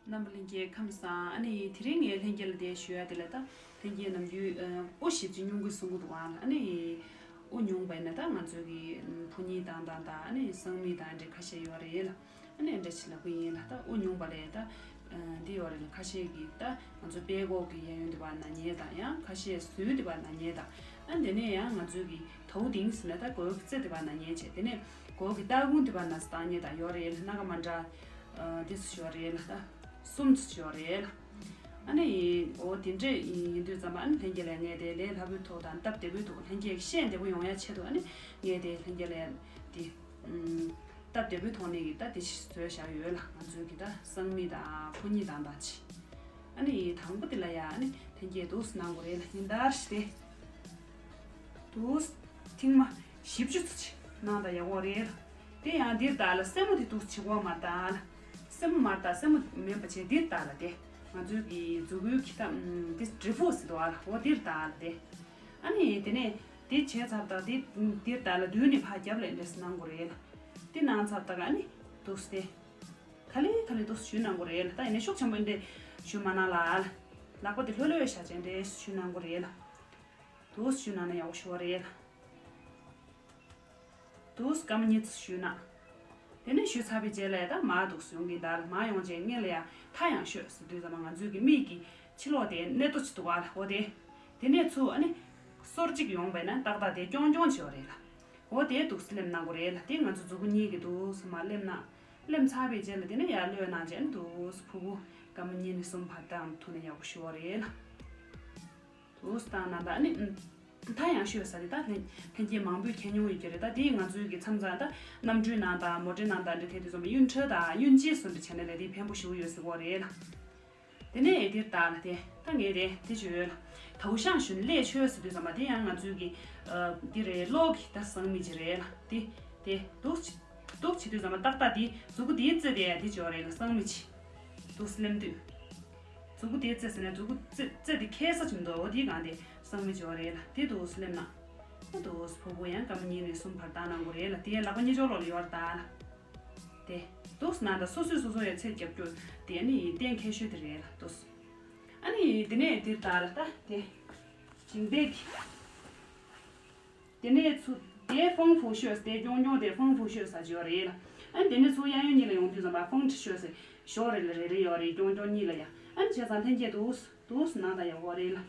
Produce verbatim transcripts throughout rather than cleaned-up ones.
རྣམ་པ་ལྷན་རྒྱས་ཁམས་བཟང་། ཨ་ནི་དེ་རིང་ངས་ལྷན་རྒྱས་ལ་དེ་ཞུ་ཡ་དེ་ལ་ད་ལྷན་རྒྱས་ནམ་རྒྱུན་ཨ་དབུ་ཞིབ་ཅིག་སྙུང་གི་གསུང་གི་འདུག་ཨ་ལ། ཨ་ནི་དབུ་སྙུང་བ་ཡིན་ན་ད་ང་ཚོའི་གི་ཕོ་ཉ་དང་དང་དང་ཨ་ནི་སྲང་མི་དང་འདྲ་ཁ་ཤས་ཡོད་རེད་ལ། ཨ་ནི་འདྲ་ཞིག་ལབ་གི་ཡིན་ལ། ད་དབུ་སྙུང་བ་ལས་ད་འདི་ཡོད་རེད་ལ། ཁ་ཤས་ཀྱིས་ད་ང་ཚོ་པད་ཀོག་གི་གཡས་གཡོན་དེ་བ་ན་ཉལ་དང་ཡང་ཁ་ཤས་ཟུར་དེ་བ་ན་ཉལ་དང་། ཨ་འདི་ནས་ཡང་ང་ཚོའི་གི་དོའུ་ཏིང་ཟེར་ན་ད་མགོ་གི་རྩེ་དེ་བ་ན་ཉལ་བྱས། དེ་ནས་མགོ་གི་ལྟག་ཀུན་དེ་བ་ན་སྟང་ཉལ་དང་ཡོད་རེད་ལ། སྣ་ཁ་མ་འདྲ་ཨ་དེ་ཚོ་ཡོད་རེད་ལ། ད་གསུམ་ཚོ་ཡོད་རེད་ལ། ཨ་ནི་འོ་དེ་འདྲས་ཡིན་དུས་ཙམ་པ་ཨ་ནི་ལྷན་རྒྱས་ལ་ངས་དེ་ལས་སླ་པོའི་ཐོག་དང་སྟབས་བདེ་པོའི་ཐོག་ལྷན་རྒྱས་ཤེས་བདེ་པོ་ཡོང་ཡ་ཆེད་དུ་ཨ་ནི་ངས་དེ་ལྷན་རྒྱས་ལ་དེ་ཨུམ། སྟབས་བདེ་པོའི་ཐོག་ནས་ཀྱི་ད་དེ་ཞིག་བཟོས་བཞག་ཡོད་ལ། ང་ཚོའི་གི་ད་སྲང་མི་དང་ཕོ་ཉ་དང་དང་ཆི། ཨ་ནི་དང་པོ་དེ་ལ་ཡ་ཨ་ནི་ལྷན་རྒྱས་འདུག་སེ་གནང་དགོས་རེད་ལ། ཉིན་ལྟར་ཞིག་དེ་འདུག་སེ་ཐེངས་མ་བཞི་བཅུ་ཙམ་ཅིག་གནང་དང་ཡག་པོ་རེད་ལ། དེ་ཡང་འདིར་བལྟ་ལ་སེན་མོ་དེ་འདུག་སེ་བྱེད་དགོས་མ་བལྟ་ལ། སེན་མོ་མ་བལྟ། སེན་མོ་མིན་པ་བྱས་འདིར་བལྟ་ལ། དེ་ང་ཚོའི་གི་མཛུ་གུའི་གི་ད་ཨུམ་དེ་དྲི་ཕུག་ཟེར་འདུག་ཨ་ལ། འོ་འདིར་བལྟ་ལ་དེ། ཨ་ནི་དེ་ནས་དེ་བྱས་ཚར་དང་དེ་འདིར་བལྟ་ལ་མདུན་ནས་ཕར་རྒྱབ་ལ་འདྲ་སེ་གནང་དགོས་རེད་ལ། དེ་གནང་ཚར་དང་ཨ་ནི་འདུག་སེ་དེ་ག་ལེ་ག་ལེ་འདུག་སེ་ཞུ་གནང་དགོས་རེད་ལ། ད་ཡིན་ན་ཤུགས་ཆེན་པོ་འདྲ་ཞུ་མ་གནང་ལ། ལག་པ་དེ་ལྷོད་ལྷོད་བཞག་བྱས་འདྲ་ཞུ་གནང་དགོས་རེད་ལ། འདུག་སེ་ཞུ་གནང་ན་ཡག་པོ་ཞུ་བ་རེད་ལ། འདུག་སེ་སྐར་མ་གཉིས་ཙམ་ཞུས་ན། དེ་ནས་ཞུས་ཚར་བའི་རྗེས་ལ་ཡ་ད་མར་འདུག་སེ་ཡོང་གི་ད་ལ། མར་ཡོང་རྗེས་སྔོན་ལ་ཡ་མཐའ་ཡང་བཤོས་ཟེར་དུས་ཙམ་པ་ང་ཚོའི་གི་མིག་གི་ཕྱི་ལོགས་དེ་གནད་དོ་ཅིག་འདུག་ག་ལ། འོ་དེ། དེ་ནས་ཚུར་ཨ་ནི་སོར་གཅིག་ཡོང་བས་ན་ཏག་ཏག་དེ་རྐྱོང་རྐྱོང་བྱེད་པ་རེད་ལ། འོ་དེ་འདུག་སེ་ལེམ་གནང་དགོས་རེད་ལ། དེ་ང་ཚོ་མཛུ་གུ་གཉིས་ཀྱི་འདུག་སེ་མར་ལེམ་ན། ལེམ་ཚར་བའི་རྗེས་ལ་དེ་ནས་ཡར་གློད་གནང་རྗེས་ཨ་ནི་འདུག་སེ་ཕུར་བུ་སྐར་མ་གཉིས་ནས་གསུམ་བར་བཏང་ཐུབ་ན་ཡག་པོ་ཞུ་བ་རེད་ལ། འདུག་སེ་བཏང་གནང་དང་ཨ་ནི། ད་ཡང་ཤོད་ས་རེད། ད་ལྷན་ལྷན་རྒྱས་མང་པོས་མཁྱེན་མྱོང་ཡོད་ཀྱི་རེད། ད་དེ་ང་ཚོའི་གི་མཚམས་མཚམས་ད་གནམ་གྲུའི་ནང་དང་མོ་ཊའི་ནང་དང་འདྲ་དེ་དུས་ཙམ་པ་གཡུ་འཕྲུལ་དང་གཡུ་འབྱེད་སོགས་འདྲ་བྱས་ན་ལས་དེ་ཕན་པོ་ཞེ་པོ་ཡོད་ཟེར་གོ་རེད་ལ། དེ་ནས་དེར་ལྟ་ལ་དེ་ད་ངས་དེ་དེ་བྱོས་ལ། དའུ་ཤང་ཞུན་ལས་ཆོས་ཟེར་དུས་ཙམ་པ་དེ་ཡང་ང་ཚོའི་གི་ཨ་དེ་རེད། གློག་གི་ད་སྲང་མི་ཅིག་རེད་ལ། དེ་དེ་འདུག་སེ་འདུག་སེ་བྱེད་དུས་ཙམ་པ་ཏག་ཏག་དེ་མཛུ་གུ་དེའི་རྩེ་དེ་ཡང་དེ་བྱོས་རེད་ལ། སྲང་མི་ཅིག་འདུག་སེ་ལེམ་དུས། མཛུ་གུ་དེའི་རྩེ་ཟེར་ན་མཛུ་གུ་རྩེ་རྩེ་དེ་ཁེ་ས་ཅིག་མི་འདུག་འོ་དེའི་སྒང་དེ་སྲང་མི་བྱོས་རེད་ལ། དེ་འདུག་སེ་ལེམ་ན། ཨ་འདུག་སེ་ཕུར་བུ་ཡང་སྐར་མ་གཉིས་ནས་གསུམ་བར་བཏང་གནང་དགོས་རེད་ལ། དེ་ཡང་ལག་པ་གཉིས་ཕྱོགས་ལོགས་ལ་ཡོད་རེད་ད་ལ། དེ་འདུག་སེ་གནང་དང་སོ་སོས་སོ་སོ་ཡང་ཚད་རྒྱབ་སྐྱོར་དེ་ཨ་ནི་གཏན་འཁེལ་ཤོས་དེ་རེད་ལ། འདུག་སེ་ཨ་ནི་དེ་ནས་དེར་ལྟ་ལ་ད་དེ་ཞིང་པའི་གི་དེ་ནས་ཚུར་དེ་ཧྥང་ཧྥུ་ཤོས་དེ་རྐྱོང་རྐྱོང་དེ་ཧྥང་ཧྥུ་ཤོས་ཟེར་གྱི་ཡོད་རེད་ལ། ཨ་ནི་དེ་ནས་ཚུར་གཡས་གཡོན་གཉིས་ལ་ཡོང་དུས་ཙམ་པ་ཧྥང་ཁྲི་ཤོས་ཟེར་ཞོག་རེ་ལ་རེ་རེ་ཡོད་རེད། རྐྱོང་རྐྱོང་གཉིས་ལ་ཡ། ཨ་ནི་བྱས་ཙང་ལྷན་རྒྱས་འདུག་སེ་འདུག་སེ་གནང་དང་ཡག་པོ་རེད་ལ།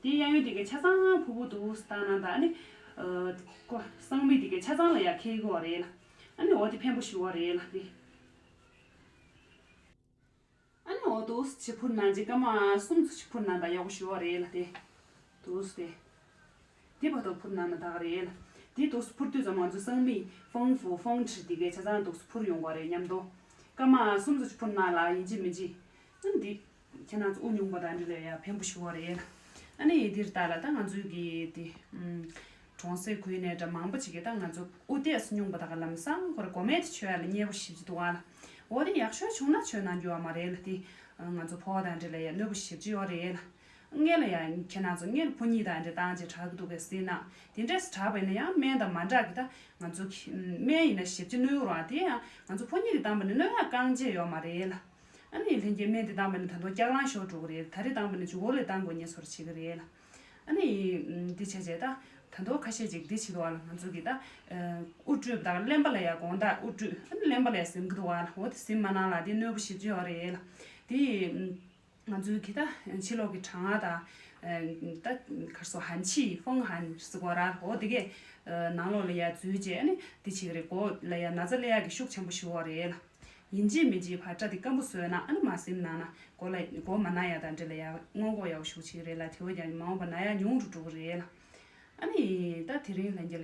དེ་གཡས་གཡོན་དེ་གའི་ཆ་ཚང་ཕུར་བུ་འདུག་སེ་བཏང་གནང་དང་ཨ་ནི། ཨ་ཀོ་སྲང་མི་དེ་གའི་ཆ་ཚང་ལ་ཡ་ཁེལ་གི་ཡོད་རེད་ལ། ཨ་ནི་འོ་དེ་ཕན་པོ་ཞེ་པོ་རེད་ལ་དེ། ཨ་ནི་འོ་འདུག་སེ་ཕུར་གནང་རྗེས་སྐར་མ་གསུམ་ཙམ་ཅིག་ཕུར་གནང་དང་ཡག་པོ་ཞེ་པོ་རེད་ལ་དེ། འདུག་སེ་དེ། དེ་བར་དུ་ཕུར་གནང་ན་ད་ག་རེད་ལ། དེ་འདུག་སེ་ཕུར་དུས་ཙམ་ང་ཚོ་སྲང་མི་ཧྥང་ཧྥུ་ཧྥང་ཁྲི་དེ་གའི་ཆ་ཚང་འདུག་སེ་ཕུར་ཡོང་གི་རེད་མཉམ་དུ། སྐར་མ་གསུམ་ཙམ་ཅིག་ཕུར་གནང་ལ་ཡིན་གཅིག་མིན་གཅིག་ཨ་ནི་འདི་ཁྱེད་རང་ཚོ་དབུ་སྙུང་པ་དང་འདྲ་ལ་ཡ་ཕན་པོ་ཞེ་པོ་རེད་ལ། ཨ་ནི་དེར་ལྟ་ལ་ད་ང་ཚོའི་གི་དེ་ཨུམ། གྲོང་གསེབ་ཁུལ་ནས་འདྲ་མང་པོ་ཅིག་གིས་ད་ང་ཚོ་དབུ་ཏོག་སེ་སྙུང་པ་དག་ལམ་སང་ཁོ་ར་གོ་མེད་དེ་མཆོད་ཡ་ལ་མཉེས་པོ་ཞེ་པོ་ཅིག་འདུག་ཨ་ལ། འོ་དེ་ཡག་ཤོས་བྱུང་ན་མཆོད་གནང་རྒྱུ་ཡོད་མ་རེད་ལ། དེ་ང་ཚོ་ཕོ་བ་དང་འདྲ་ལ་ཡ་གནོད་པོ་ཞེ་པོ་ཅིག་ཡོད་རེད་ལ། སྔོན་ལ་ཡང་ཁྱེད་རང་ཚོ་སྔོན་ལ་ཕོ་ཉ་དང་འདྲ་བཏང་རྗེས་དྲག་གི་འདུག་གས་ཟེར་ན། དེ་འདྲས་སེ་དྲག་པ་ཡིན་ན་ཡང་སྨན་དང་མ་འདྲ་གི་ད་ང་ཚོ་གི་སྨན་ཡིན་ན་ཞེ་པོ་ཅིག་གནོད་རུང་། དེ་ཡང་ང་ཚོ་ཕོ་ཉ་གིས་བཏང་པ་ནི་གནོད་ཡག་རྐང་རྗེས་ཡོད་མ་རེད་ལ། ཨ་ནི་ལྷན་རྒྱས་སྨན་དེ་བཏང་པ་ནི་ད་དུང་སྐྱག་ལང་ཤོར་འགྲོ་གི་རེད། ད་རེས་བཏང་པ་ནི་མཇུག་གུ་ལ་བཏང་དགོས་ངེས་སོར་བྱེད་ཀྱི་རེད་ལ། ཨ་ནི་འདི་བྱས་རྗེས་ད་ད་དུང་ཁ་ཤས་ཅིག་འདི་བྱེད་འདུག་ཨ་ལ། ང་ཚོ་གི་ད་དབུ་སྤྲུལ་དང་གླེན་པ་ལ་ཡ་དགོང་དག་དབུ་སྤྲུལ་ཨ་ནི་གླེན་པ་ལ་ཡ་ཟིན་གི་འདུག་ཨ་ལ། འོ་དེ་ཟིན་མ་གནང་ལ་དེ་གནོད་པོ་ཞེ་པོ་ཅིག་ཡོད་རེད་ལ། དེ། ང་ཚོའི་གི་ད་ཕྱི་ལོགས་ཀྱི་གྲང་ང་དང་། ད་གར་སོ་ཧན་ཆི་ཧྥང་ཧན་ཟེར་གོ་ར། འོ་དེ་གས་ནང་ལོགས་ལ་ཡ་འཛུལ་རྗེས་ཨ་ནི་དེ་བྱེད་ཀྱི་རེད། མགོ་ལ་ཡ་ན་ཚ་སླེབས་ཡག་གི་ཤུགས་ཆེན་པོ་ཞེ་པོ་རེད་ལ། ཡིན་གཅིག་མིན་གཅིག་བར་སྐྲ་དེ་སྐམ་པོ་བཟོས་ན་ཨ་ནི་མར་ཟིན་གནང་ན་མགོ་ལ་མགོ་མ་ན་ཡ་དང་འདྲ་ལ་ཡ་སྔོན་འགོག་ཡག་ཤུགས་ཆེ་རེད་ལ། དེ་བས་ཀྱང་མ་འོངས་པ་ན་ཡ་ཉུང་རུ་འགྲོ་གི་རེད་ལ། ཨ་ནི་ད་དེ་རིང་ལྷན་རྒྱས་